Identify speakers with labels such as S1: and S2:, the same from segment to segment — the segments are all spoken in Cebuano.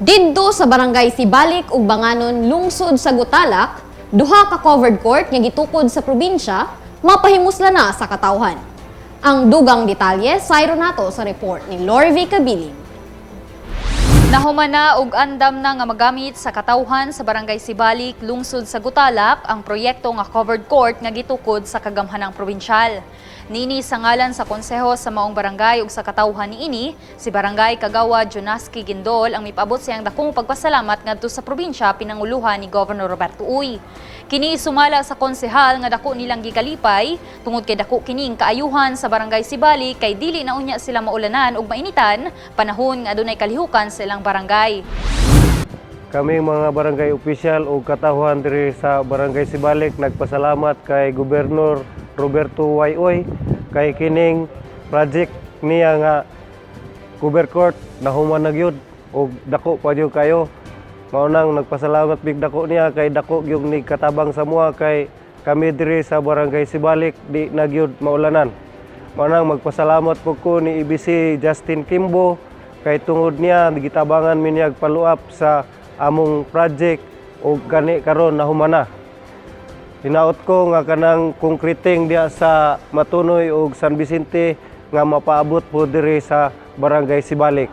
S1: Didto sa Barangay Sibalik ug Banganon, lungsod sa Gutalac, duha ka covered court nga gitukod sa probinsya mapahimusla na sa katawhan. Ang dugang detalye sayro nato sa report ni Lorvi Cabilin.
S2: Nahuman na og andam na nga magamit sa katawhan sa Barangay Sibalik, lungsod sa Gutalac, ang proyekto nga covered court nga gitukod sa kagamhanang probinsyal. Nini sa ngalan sa konseho sa maong barangay ug sa katawhan niini, si Barangay Kagawad Jonaski Gindol ang mipaabot siyang dakong pagpasalamat ngadto sa probinsya pinanguluhan ni Governor Roberto Uy. Kini sumala sa konsehal nga dako nilang gikalipay tungod kay dako kining kaayuhan sa Barangay Sibalik kay dili na unya sila maulanan ug mainitan panahon nga adunay kalihukan sa ilang barangay.
S3: Kami mga barangay opisyal o katawhan diri sa Barangay Sibalik nagpasalamat kay Gobernador Roberto Y. Uy kay kining project niya nga cover court nahuman na gyud og dako pa gyud kayo. Mao nang nagpasalamat big dako niya kay dako gyud ni katabang sa mua kay kami diri sa Barangay Sibalik di na gyud maulanan. Mao nang magpasalamat po ko ni ABC Justin Kimbo kay tungod niya gitabangan mi niya follow up sa among project ug gani karon nahuman na. Hinaot ko nga kanang concreting diya sa Matunoy ug San Vicente nga mapaabot po diri sa Barangay Sibalik.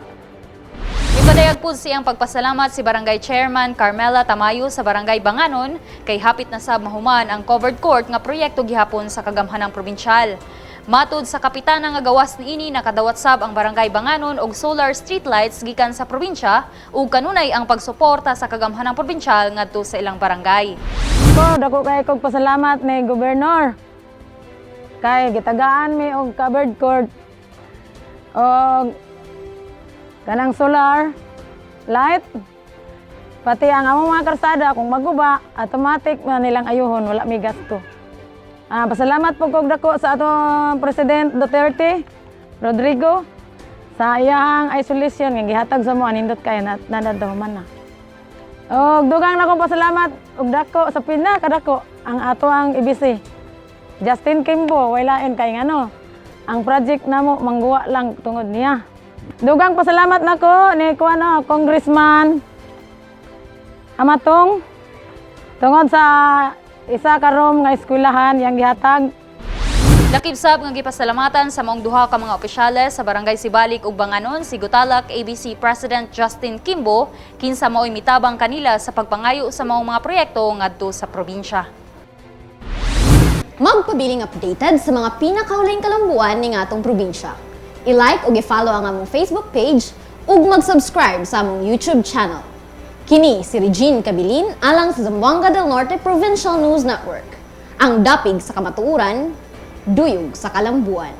S2: Mipadayag po siyang pagpasalamat si Barangay Chairman Carmela Tamayo sa Barangay Banganon kay hapit na sab mahuman ang covered court nga proyekto gihapon sa kagamhanang probinsyal. Matud sa kapitana nga gawas niini, nakadawat sab ang Barangay Banganon og solar streetlights gikan sa probinsya ug kanunay ang pagsuporta sa kagamhanang probinsyal ngadto sa ilang barangay.
S4: Ko dako kay kog pasalamat ni Gobernador. Kay gitagaan mi og covered court og kanang solar light, pati ang among mga karsada kung maguba, automatic na nilang ayuhon, wala mi gasto. Pasalamat po kog dako sa atong President Duterte Rodrigo sa iyang isolation nga gihatag sa mo, anindot kayo na nadadahuman na. Og dugang na kong pasalamat og dako sa pinakadako ang ato ang ABC Justin Kimbo, way lain kay ngano ang project namo mangguwa lang tungod niya. Dugang pasalamat nako ni kuano, Congressman Amatong, tungod sa isa ka room nga eskwelahan yang gihatag.
S2: Lakip sab nga gipasalamatan sa maong duha ka mga opisyales sa Barangay Sibalik ug Banganon si Gutalac ABC President Justin Kimbo, kinsa maoy mitabang kanila sa pagpangayo sa maong mga proyekto ngadto sa probinsya.
S1: Magpabiling updated sa mga pinakahuling kalambuan ning atong probinsya. I-like ug i-follow ang among Facebook page ug mag-subscribe sa among YouTube channel. Kini si Regine Cabilin alang sa Zamboanga del Norte Provincial News Network. Ang dapig sa kamatuoran, duyog sa kalambuan.